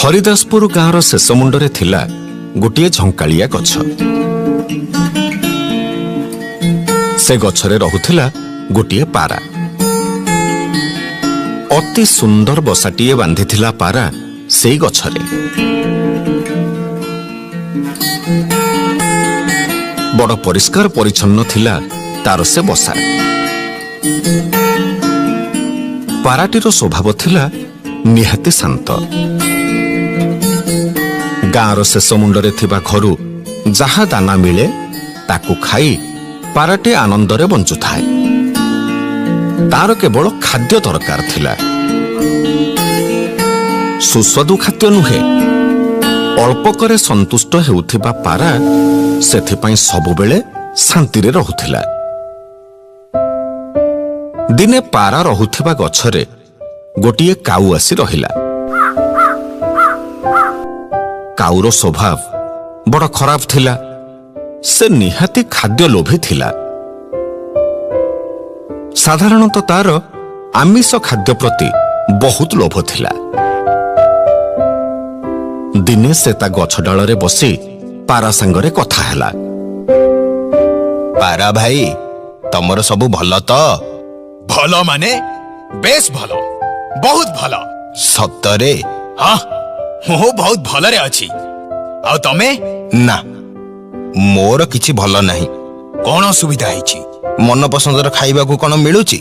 ହରିଦାସପୁର ଗାଁର ଶେଷ ମୁଣ୍ଡରେ ଥିଲା ଗୋଟିଏ ଝଙ୍କାଳିଆ ଗଛ। ସେ ଗଛରେ ରହୁଥିଲା ଗୋଟିଏ ପାରା। ଅତି ସୁନ୍ଦର ବସାଟିଏ ବାନ୍ଧିଥିଲା ପାରା ସେଇ ଗଛରେ। ବଡ଼ ପରିଷ୍କାର ପରିଚ୍ଛନ୍ନ ଥିଲା ତାର ସେ ବସା। ପାରାଟିର ସ୍ୱଭାବ ଥିଲା ନିହାତି ଶାନ୍ତ। ଗାଁର ଶେଷ ମୁଣ୍ଡରେ ଥିବା ଘରୁ ଯାହା ଦାନା ମିଳେ ତାକୁ ଖାଇ ପାରାଟି ଆନନ୍ଦରେ ବଞ୍ଚୁଥାଏ। ତାର କେବଳ ଖାଦ୍ୟ ଦରକାର ଥିଲା, ସୁସ୍ୱାଦୁ ଖାଦ୍ୟ ନୁହେଁ। ଅଳ୍ପକରେ ସନ୍ତୁଷ୍ଟ ହେଉଥିବା ପାରା ସେଥିପାଇଁ ସବୁବେଳେ ଶାନ୍ତିରେ ରହୁଥିଲା। ଦିନେ ପାରା ରହୁଥିବା ଗଛରେ ଗୋଟିଏ କାଉ ଆସି ରହିଲା। କାଉର ସ୍ୱଭାବ ବଡ଼ ଖରାପ ଥିଲା। ସେ ନିହାତି ଖାଦ୍ୟ ଲୋଭୀ ଥିଲା। ସାଧାରଣତଃ ତାର ଆମିଷ ଖାଦ୍ୟ ପ୍ରତି ବହୁତ ଲୋଭ ଥିଲା। ଦିନେ ସେ ତା ଗଛ ଡାଳରେ ବସି ପାରା ସାଙ୍ଗରେ କଥା ହେଲା। ପାରା ଭାଇ, ତମର ସବୁ ଭଲ ତ? ଭଲ ମାନେ ବେଶ ଭଲ, ବହୁତ ଭଲ। ସତରେ? ହଁ, ମୁଁ ବହୁତ ଭଲରେ ଅଛି। ଆଉ ତମେ? ନା, ମୋର କିଛି ଭଲ ନାହିଁ। କଣ ଅସୁବିଧା ହେଇଛି? ମନ ପସନ୍ଦର ଖାଇବାକୁ କଣ ମିଳୁଛି?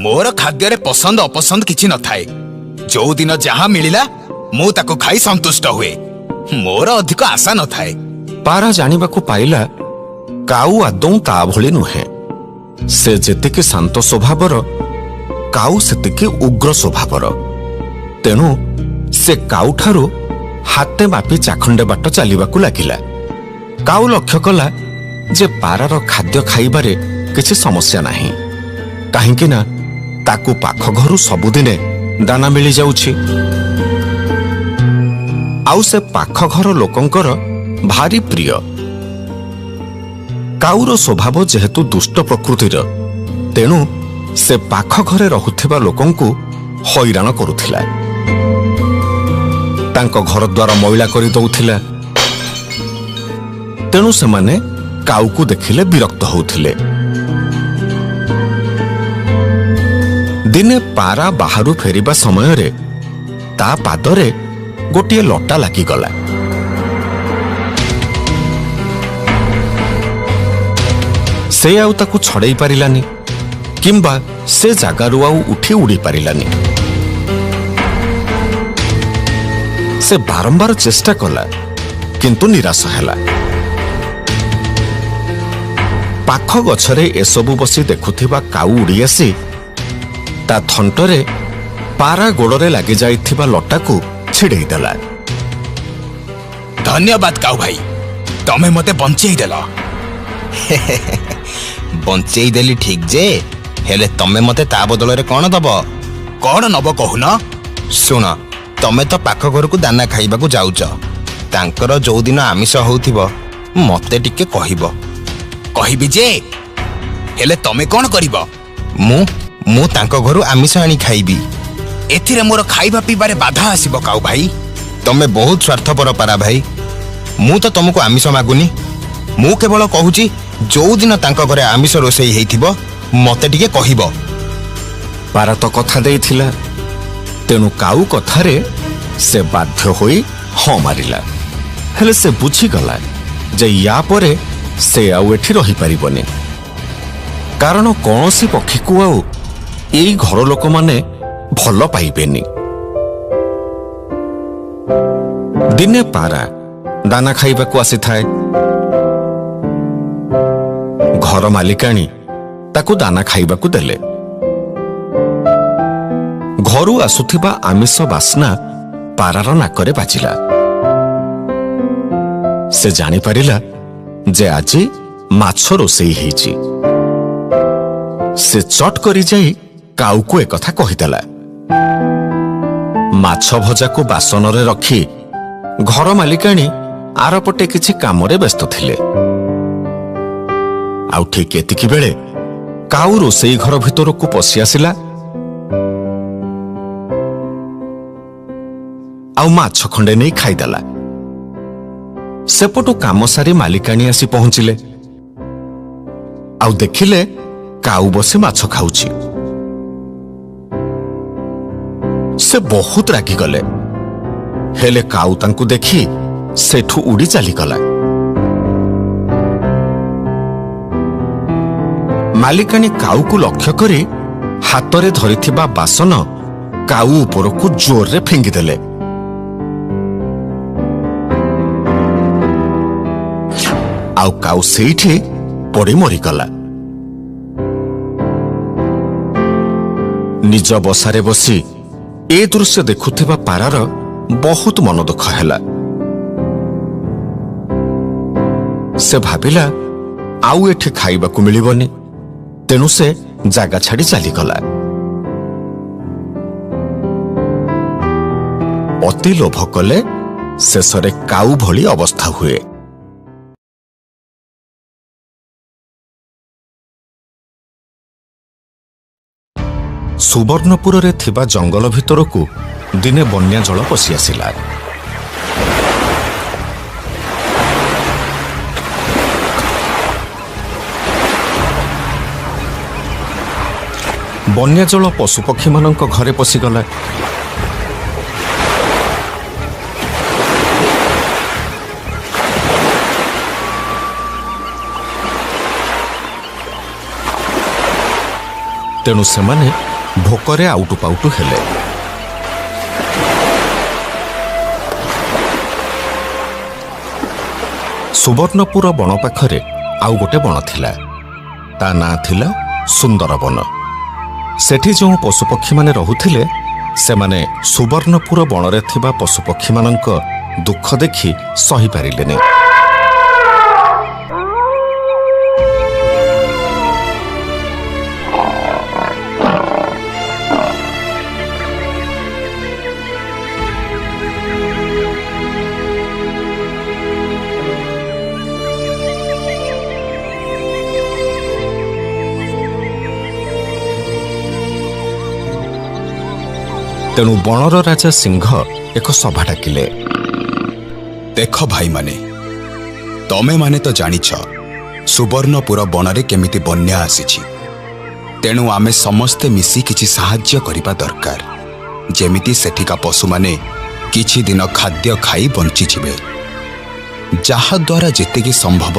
ମୋର ଖାଦ୍ୟରେ ପସନ୍ଦ ଅପସନ୍ଦ କିଛି ନଥାଏ। ଯୋଉ ଦିନ ଯାହା ମିଳିଲା ମୁଁ ତାକୁ ଖାଇ ସନ୍ତୁଷ୍ଟ ହୁଏ। ମୋର ଅଧିକ ଆଶା ନଥାଏ। ପାରା ଜାଣିବାକୁ ପାଇଲା କାଉ ଆଦୌ ତା ଭଳି ନୁହେଁ। ସେ ଯେତିକି ଶାନ୍ତ ସ୍ୱଭାବର, କାଉ ସେତିକି ଉଗ୍ର ସ୍ୱଭାବର। ତେଣୁ ସେ କାଉଠାରୁ ହାତେ ମାପି ଚାଖଣ୍ଡେ ବାଟ ଚାଲିବାକୁ ଲାଗିଲା। କାଉ ଲକ୍ଷ୍ୟ କଲା ଯେ ପାରାର ଖାଦ୍ୟ ଖାଇବାରେ କିଛି ସମସ୍ୟା ନାହିଁ, କାହିଁକି ନା ତାକୁ ପାଖ ଘରୁ ସବୁଦିନେ ଦାନା ମିଳିଯାଉଛି। ଆଉ ସେ ପାଖ ଘର ଲୋକଙ୍କର ଭାରି ପ୍ରିୟ। କାଉର ସ୍ୱଭାବ ଯେହେତୁ ଦୁଷ୍ଟ ପ୍ରକୃତିର, ତେଣୁ ସେ ପାଖ ଘରେ ରହୁଥିବା ଲୋକଙ୍କୁ ହଇରାଣ କରୁଥିଲା। ତାଙ୍କ ଘରଦ୍ୱାର ମଇଳା କରି ଦଉଥିଲା। ତେଣୁ ସେମାନେ କାଉକୁ ଦେଖିଲେ ବିରକ୍ତ ହେଉଥିଲେ। ଦିନେ ପାରା ବାହାରୁ ଫେରିବା ସମୟରେ ତା ପାଦରେ ଗୋଟିଏ ଲଟା ଲାଗିଗଲା। ସେ ଆଉ ତାକୁ ଛଡ଼େଇ ପାରିଲାନି କିମ୍ବା ସେ ଜାଗାରୁ ଆଉ ଉଠି ଉଡ଼ି ପାରିଲାନି। ସେ ବାରମ୍ବାର ଚେଷ୍ଟା କଲା, କିନ୍ତୁ ନିରାଶ ହେଲା। ପାଖ ଗଛରେ ଏସବୁ ବସି ଦେଖୁଥିବା କାଉ ଉଡ଼ି ଆସି ତା ଥଣ୍ଟରେ ପାରା ଗୋଡ଼ରେ ଲାଗିଯାଇଥିବା ଲଟାକୁ ଛିଡ଼େଇ ଦେଲା। ଧନ୍ୟବାଦ କାଉ ଭାଇ, ତମେ ମତେ ବଞ୍ଚେଇ ଦେଲ। ବଞ୍ଚେଇ ଦେଲି ଠିକ ଯେ, ହେଲେ ତମେ ମତେ ତା ବଦଳରେ କଣ ଦବ? କଣ ନବ କହୁନ? ଶୁଣ, ତମେ ତ ପାଖ ଘରକୁ ଦାନା ଖାଇବାକୁ ଯାଉଛ। ତାଙ୍କର ଯୋଉଦିନ ଆମିଷ ହଉଥିବ ମତେ ଟିକେ କହିବ। କହିବି ଯେ, ହେଲେ ତମେ କଣ କରିବ? ମୁଁ ତାଙ୍କ ଘରୁ ଆମିଷ ଆଣି ଖାଇବି। ଏଥିରେ ମୋର ଖାଇବା ପିଇବାରେ ବାଧା ଆସିବ କାଉ ଭାଇ। ତମେ ବହୁତ ସ୍ୱାର୍ଥପର ପାରା ଭାଇ। ମୁଁ ତ ତମକୁ ଆମିଷ ମାଗୁନି। ମୁଁ କେବଳ କହୁଛି ଯୋଉଦିନ ତାଙ୍କ ଘରେ ଆମିଷ ରୋଷେଇ ହେଇଥିବ ମତେ ଟିକେ କହିବ। ପାରା ତ କଥା ଦେଇଥିଲା, ତେଣୁ କାଉ କଥାରେ ସେ ବାଧ୍ୟ ହୋଇ ହଁ ମାରିଲା। ହେଲେ ସେ ବୁଝିଗଲା ଯେ ୟା ପରେ ସେ ଆଉ ଏଠି ରହିପାରିବନି, କାରଣ କୌଣସି ପକ୍ଷୀକୁ ଆଉ ଏଇ ଘର ଲୋକମାନେ ଭଲ ପାଇବେନି। ଦିନେ ପାରା ଦାନା ଖାଇବାକୁ ଆସିଥାଏ। ଘର ମାଲିକାଣୀ ତାକୁ ଦାନା ଖାଇବାକୁ ଦେଲେ। ଘରୁ ଆସୁଥିବା ଆମିଷ ବାସ୍ନା ପାରାର ନାକରେ ବାଜିଲା। ସେ ଜାଣିପାରିଲା ଯେ ଆଜି ମାଛ ରୋଷେଇ ହେଇଛି। ସେ ଚଟ୍ କରି ଯାଇ କାଉକୁ ଏକଥା କହିଦେଲା। ମାଛ ଭଜାକୁ ବାସନରେ ରଖି ଘର ମାଲିକାଣୀ ଆରପଟେ କିଛି କାମରେ ବ୍ୟସ୍ତ ଥିଲେ। ଆଉ ଠିକ୍ ଏତିକି ବେଳେ କାଉ ରୋଷେଇ ଘର ଭିତରକୁ ପଶି ଆସିଲା। ଆଉ ମାଛ ଖଣ୍ଡେ ନେଇ ଖାଇଦେଲା। ସେପଟୁ କାମ ସାରି ମାଲିକାଣୀ ଆସି ପହଞ୍ଚିଲେ ଆଉ ଦେଖିଲେ କାଉ ବସି ମାଛ ଖାଉଛି। ସେ ବହୁତ ରାଗିଗଲେ। ହେଲେ କାଉ ତାଙ୍କୁ ଦେଖି ସେଠୁ ଉଡ଼ି ଚାଲିଗଲା। ମାଲିକାଣୀ କାଉକୁ ଲକ୍ଷ୍ୟ କରି ହାତରେ ଧରିଥିବା ବାସନ କାଉ ଉପରକୁ ଜୋରରେ ଫିଙ୍ଗିଦେଲେ। ଆଉ କାଉ ସେଇଠି ପଡ଼ି ମରିଗଲା। ନିଜ ବସାରେ ବସି ଏ ଦୃଶ୍ୟ ଦେଖୁଥିବା ପାରାର ବହୁତ ମନ ଦୁଃଖ ହେଲା। ସେ ଭାବିଲା ଆଉ ଏଠି ଖାଇବାକୁ ମିଳିବନି, ତେଣୁ ସେ ଜାଗା ଛାଡ଼ି ଚାଲିଗଲା। ଅତି ଲୋଭ କଲେ ଶେଷରେ କାଉ ଭଳି ଅବସ୍ଥା ହୁଏ। ସୁବର୍ଣ୍ଣପୁରରେ ଥିବା ଜଙ୍ଗଲ ଭିତରକୁ ଦିନେ ବନ୍ୟା ଜଳ ପଶି ଆସିଲା। ବନ୍ୟା ଜଳ ପଶୁପକ୍ଷୀମାନଙ୍କ ଘରେ ପଶିଗଲା। ତେଣୁ ସେମାନେ ଭୋକରେ ଆଉଟୁ ପାଉଟୁ ହେଲେ। ସୁବର୍ଣ୍ଣପୁର ବଣ ପାଖରେ ଆଉ ଗୋଟେ ବଣ ଥିଲା। ତା ନାଁ ଥିଲା ସୁନ୍ଦରବନ। ସେଠି ଯେଉଁ ପଶୁପକ୍ଷୀମାନେ ରହୁଥିଲେ, ସେମାନେ ସୁବର୍ଣ୍ଣପୁର ବଣରେ ଥିବା ପଶୁପକ୍ଷୀମାନଙ୍କ ଦୁଃଖ ଦେଖି ସହିପାରିଲେନି। ତେଣୁ ବଣର ରାଜା ସିଂହ ଏକ ସଭା ଡାକିଲେ। ଦେଖ ଭାଇମାନେ, ତମେମାନେ ତ ଜାଣିଛ ସୁବର୍ଣ୍ଣପୁର ବଣରେ କେମିତି ବନ୍ୟା ଆସିଛି। ତେଣୁ ଆମେ ସମସ୍ତେ ମିଶି କିଛି ସାହାଯ୍ୟ କରିବା ଦରକାର, ଯେମିତି ସେଠିକା ପଶୁମାନେ କିଛି ଦିନ ଖାଦ୍ୟ ଖାଇ ବଞ୍ଚିଯିବେ। ଯାହାଦ୍ୱାରା ଯେତିକି ସମ୍ଭବ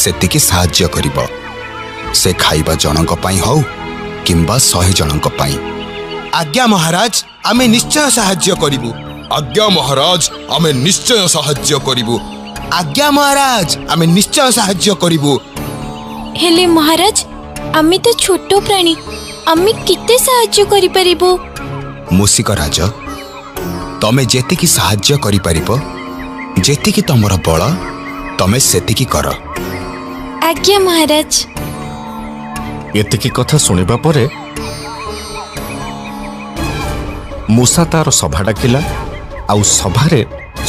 ସେତିକି ସାହାଯ୍ୟ କରିବ, ସେ ଖାଇବା ଜଣଙ୍କ ପାଇଁ ହଉ କିମ୍ବା 100 ଜଣଙ୍କ ପାଇଁ। ଆଜ୍ଞା ମହାରାଜ, ଆମେ ନିଶ୍ଚୟ ସାହାଯ୍ୟ କରିବୁ। ଆଜ୍ଞା ମହାରାଜ, ଆମେ ନିଶ୍ଚୟ ସାହାଯ୍ୟ କରିବୁ। ଆଜ୍ଞା ମହାରାଜ, ଆମେ ନିଶ୍ଚୟ ସାହାଯ୍ୟ କରିବୁ। ହେଲେ ମହାରାଜ, ଆମେ ତ ଛୋଟ ପ୍ରାଣୀ, ଆମେ କେତେ ସାହାଯ୍ୟ କରିପାରିବୁ? ମୂଷିକ ରାଜ, ତମେ ଯେତିକି ସାହାଯ୍ୟ କରିପାରିବ, ଯେତିକି ତମର ବଳ, ତମେ ସେତିକି କର। ଆଜ୍ଞା ମହାରାଜ। ଏତିକି କଥା ଶୁଣିବା ପରେ ମୂଷା ତାର ସଭା ଡାକିଲା ଆଉ ସଭାରେ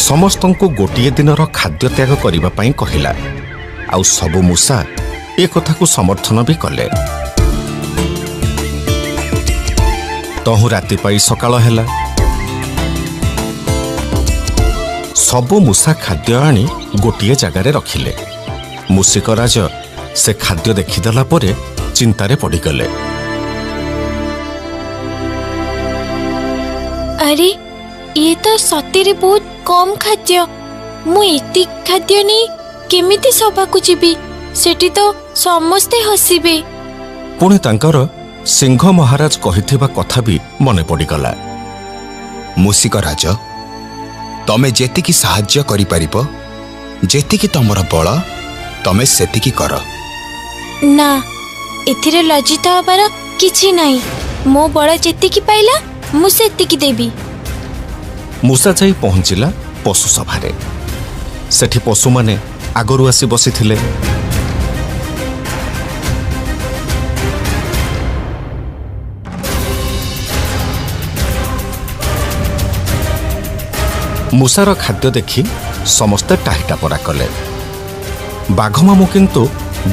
ସମସ୍ତଙ୍କୁ ଗୋଟିଏ ଦିନର ଖାଦ୍ୟ ତ୍ୟାଗ କରିବା ପାଇଁ କହିଲା। ଆଉ ସବୁ ମୂଷା ଏ କଥାକୁ ସମର୍ଥନ ବି କଲେ। ତହୁଁ ରାତି ପାଇ ସକାଳ ହେଲା। ସବୁ ମୂଷା ଖାଦ୍ୟ ଆଣି ଗୋଟିଏ ଜାଗାରେ ରଖିଲେ। ମୂଷିକରାଜ ସେ ଖାଦ୍ୟ ଦେଖିଦେଲା ପରେ ଚିନ୍ତାରେ ପଡ଼ିଗଲେ। ଆରେ, ଇଏ ତ ସତରେ ବହୁତ କମ୍ ଖାଦ୍ୟ। ମୁଁ ଏତିକି ଖାଦ୍ୟ ନେଇ କେମିତି ସଭାକୁ ଯିବି? ସେଠି ତ ସମସ୍ତେ ହସିବେ। ପୁଣି ତାଙ୍କର ସିଂହ ମହାରାଜ କହିଥିବା କଥା ବି ମନେ ପଡ଼ିଗଲା। ମୂଷିକ ରାଜ, ତମେ ଯେତିକି ସାହାଯ୍ୟ କରିପାରିବ, ଯେତିକି ତମର ବଳ, ତମେ ସେତିକି କର। ନା, ଏଥିରେ ଲଜ୍ଜିତ ହବାର କିଛି ନାହିଁ। ମୋ ବଳ ଯେତିକି ପାଇଲା ମୁଁ ସେତିକି ଦେବି। ମୂଷା ଯାଇ ପହଞ୍ଚିଲା ପଶୁ ସଭାରେ। ସେଠି ପଶୁମାନେ ଆଗରୁ ଆସି ବସିଥିଲେ। ମୂଷାର ଖାଦ୍ୟ ଦେଖି ସମସ୍ତେ ଟାହିଟାପରା କଲେ। ବାଘମାମୁଁ କିନ୍ତୁ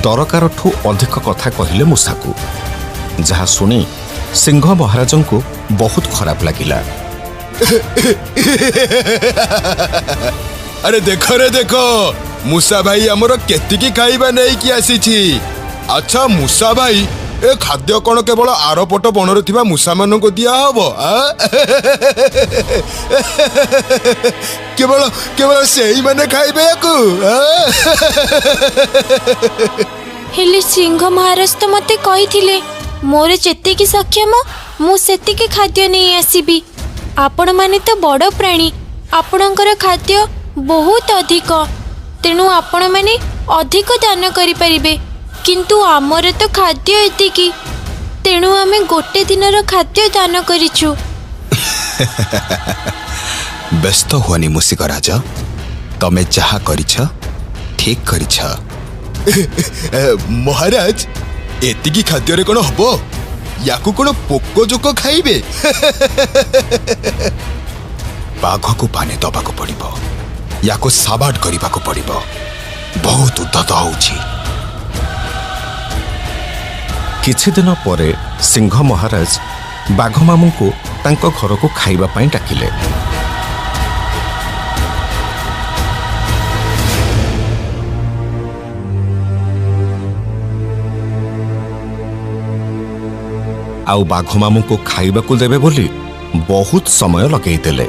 ଦରକାରଠୁ ଅଧିକ କଥା କହିଲେ ମୂଷାକୁ, ଯାହା ଶୁଣି ସିଂହ ମହାରାଜଙ୍କୁ ବହୁତ ଖରାପ ଲାଗିଲା। ଆରେ ଦେଖ ରେ ଦେଖ, ମୂଷା ଭାଇ ଆମର କେତିକି ଖାଇବା ନେଇକି ଆସିଛି। ଆଚ୍ଛା ମୂଷା ଭାଇ, ଏ ଖାଦ୍ୟ କ'ଣ କେବଳ ଆରପଟ ବଣରେ ଥିବା ମୂଷାମାନଙ୍କୁ ଦିଆହବ? କେବଳ କେବଳ ସେଇମାନେ ଖାଇବେ ୟାକୁ? ହେଲେ ସିଂହ ମହାରାଜ ତ ମତେ କହିଥିଲେ ମୋର ଯେତିକି ସକ୍ଷମ ମୁଁ ସେତିକି ଖାଦ୍ୟ ନେଇ ଆସିବି। ଆପଣମାନେ ତ ବଡ଼ ପ୍ରାଣୀ, ଆପଣଙ୍କର ଖାଦ୍ୟ ବହୁତ ଅଧିକ, ତେଣୁ ଆପଣମାନେ ଅଧିକ ଦାନ କରିପାରିବେ। କିନ୍ତୁ ଆମର ତ ଖାଦ୍ୟ ଏତିକି, ତେଣୁ ଆମେ ଗୋଟେ ଦିନର ଖାଦ୍ୟ ଦାନ କରିଛୁ। ବ୍ୟସ୍ତ ହୁଅନି ମୂଷିକରାଜ, ତମେ ଯାହା କରିଛ ଠିକ କରିଛ। ମହାରାଜ, ଏତିକି ଖାଦ୍ୟରେ କ'ଣ ହବ? ୟାକୁ କ'ଣ ପୋକ ଜୋକ ଖାଇବେ? ବାଘକୁ ପାନେ ଦବାକୁ ପଡ଼ିବ, ୟାକୁ ସାବାଡ କରିବାକୁ ପଡ଼ିବ। ବହୁତ ଉଦ୍ଧତ ହଉଛି। କିଛି ଦିନ ପରେ ସିଂହ ମହାରାଜ ବାଘ ମାମୁଙ୍କୁ ତାଙ୍କ ଘରକୁ ଖାଇବା ପାଇଁ ଡାକିଲେ। ଆଉ ବାଘ ମାମୁଙ୍କୁ ଖାଇବାକୁ ଦେବେ ବୋଲି ବହୁତ ସମୟ ଲଗେଇଦେଲେ।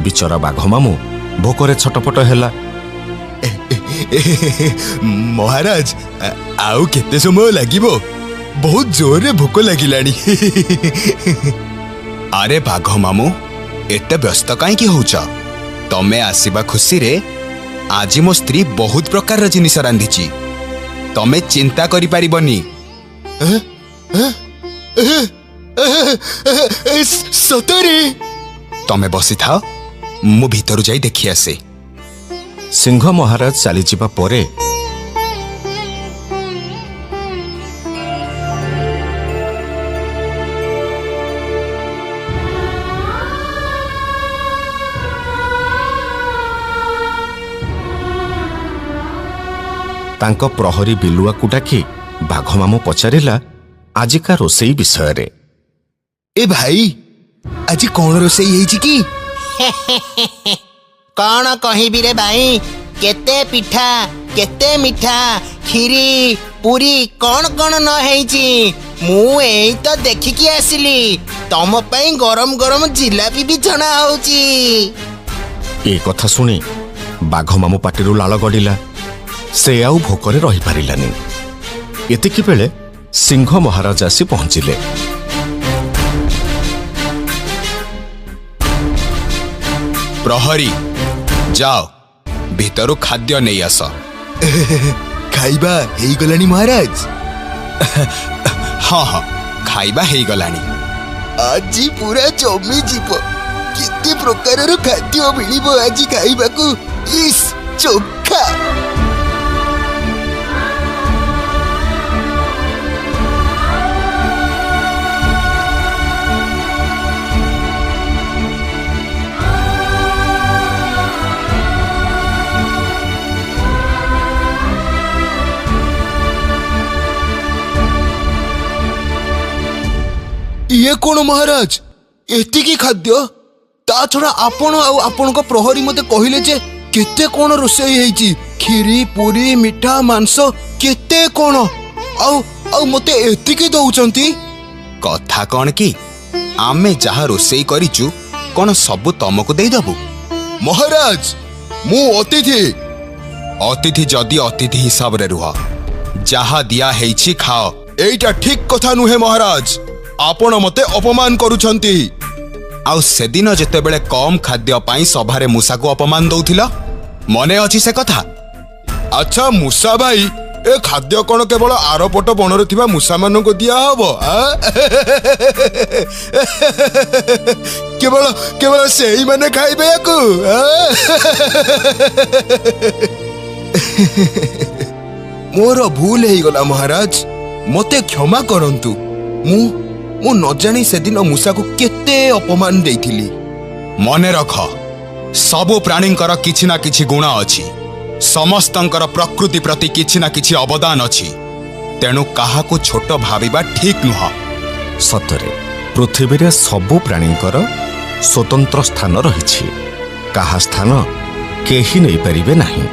ବିଚରା ବାଘ ମାମୁଁ ଭୋକରେ ଛଟପଟ ହେଲା। ମହାରାଜ, ଆଉ କେତେ ସମୟ ଲାଗିବ? ବହୁତ ଜୋରରେ ଭୋକ ଲାଗିଲାଣି। ଆରେ ବାଘ ମାମୁଁ, ଏତେ ବ୍ୟସ୍ତ କାହିଁକି ହଉଛ? ତମେ ଆସିବା ଖୁସିରେ ଆଜି ମୋ ସ୍ତ୍ରୀ ବହୁତ ପ୍ରକାରର ଜିନିଷ ରାନ୍ଧିଛି, ତମେ ଚିନ୍ତା କରିପାରିବନି। ସତରେ? ତମେ ବସିଥାଅ, ମୁଁ ଭିତରୁ ଯାଇ ଦେଖି ଆସେ। ସିଂହ ମହାରାଜ ଚାଲିଯିବା ପରେ ତାଙ୍କ ପ୍ରହରୀ ବିଲୁଆକୁ ଡାକି ବାଘ ମାମୁଁ ପଚାରିଲା ଆଜିକା ରୋଷେଇ ବିଷୟରେ। ଏ ଭାଇ, ଆଜି କ'ଣ ରୋଷେଇ ହେଇଛି କି? କ'ଣ କହିବି ରେ ଭାଇ, କେତେ ପିଠା, କେତେ ମିଠା, କ୍ଷୀରି, ପୁରୀ, କ'ଣ କ'ଣ ନ ହେଇଛି। ମୁଁ ଏଇ ତ ଦେଖିକି ଆସିଲି। ତମ ପାଇଁ ଗରମ ଗରମ ଜିଲାପି ବି ଛଣା ହଉଛି। ଏ କଥା ଶୁଣି ବାଘ ମାମୁଁ ପାଟିରୁ ଲାଳ ଗଡ଼ିଲା। ସେ ଆଉ ଭୋକରେ ରହିପାରିଲାନି। ଏତିକି ବେଳେ ସିଂହ ମହାରାଜ ଆସି ପହଞ୍ଚିଲେ। ପ୍ରହରୀ, ଯାଅ ଭିତରୁ ଖାଦ୍ୟ ନେଇ ଆସ। ଖାଇବା ହେଇଗଲାଣି ମହାରାଜ? ହଁ ହଁ, ଖାଇବା ହେଇଗଲାଣି। ଆଜି ପୁରା ଜମିଯିବ। କେତେ ପ୍ରକାରର ଖାଦ୍ୟ ମିଳିବ ଆଜି ଖାଇବାକୁ। ଇସ୍, ଚୋଖା! ଇଏ କ'ଣ ମହାରାଜ, ଏତିକି ଖାଦ୍ୟ? ତା ଛଡ଼ା ଆପଣ ଆଉ ଆପଣଙ୍କ ପ୍ରହରୀ ମତେ କହିଲେ ଯେ କେତେ କ'ଣ ରୋଷେଇ ହେଇଛି, କ୍ଷୀରି, ପୁରୀ, ମିଠା, ମାଂସ, କେତେ କ'ଣ, ଆଉ ଆଉ ମତେ ଏତିକି ଦଉଛନ୍ତି? କଥା କ'ଣ କି, ଆମେ ଯାହା ରୋଷେଇ କରିଛୁ କ'ଣ ସବୁ ତମକୁ ଦେଇଦବୁ? ମହାରାଜ, ମୁଁ ଅତିଥି। ଅତିଥି ଯଦି ଅତିଥି ହିସାବରେ ରୁହ, ଯାହା ଦିଆ ହେଇଛି ଖାଅ। ଏଇଟା ଠିକ କଥା ନୁହେଁ ମହାରାଜ, ଆପଣ ମତେ ଅପମାନ କରୁଛନ୍ତି। ଆଉ ସେଦିନ ଯେତେବେଳେ କମ୍ ଖାଦ୍ୟ ପାଇଁ ସଭାରେ ମୂଷାକୁ ଅପମାନ ଦଉଥିଲ, ମନେ ଅଛି ସେ କଥା? ଆଚ୍ଛା ମୂଷା ଭାଇ, ଏ ଖାଦ୍ୟ କ'ଣ କେବଳ ଆରପଟ ବଣରେ ଥିବା ମୂଷାମାନଙ୍କୁ ଦିଆହବ? କେବଳ କେବଳ ସେଇମାନେ ଖାଇବେ ୟାକୁ? ମୋର ଭୁଲ ହେଇଗଲା ମହାରାଜ, ମତେ କ୍ଷମା କରନ୍ତୁ। ମୁଁ ନ ଜାଣି ସେଦିନ ମୂଷାକୁ କେତେ ଅପମାନ ଦେଇଥିଲି। ମନେ ରଖ, ସବୁ ପ୍ରାଣୀଙ୍କର କିଛି ନା କିଛି ଗୁଣ ଅଛି, ସମସ୍ତଙ୍କର ପ୍ରକୃତି ପ୍ରତି କିଛି ନା କିଛି ଅବଦାନ ଅଛି, ତେଣୁ କାହାକୁ ଛୋଟ ଭାବିବା ଠିକ୍ ନୁହଁ। ସତରେ ପୃଥିବୀରେ ସବୁ ପ୍ରାଣୀଙ୍କର ସ୍ୱତନ୍ତ୍ର ସ୍ଥାନ ରହିଛି। କାହା ସ୍ଥାନ କେହି ନେଇପାରିବେ ନାହିଁ।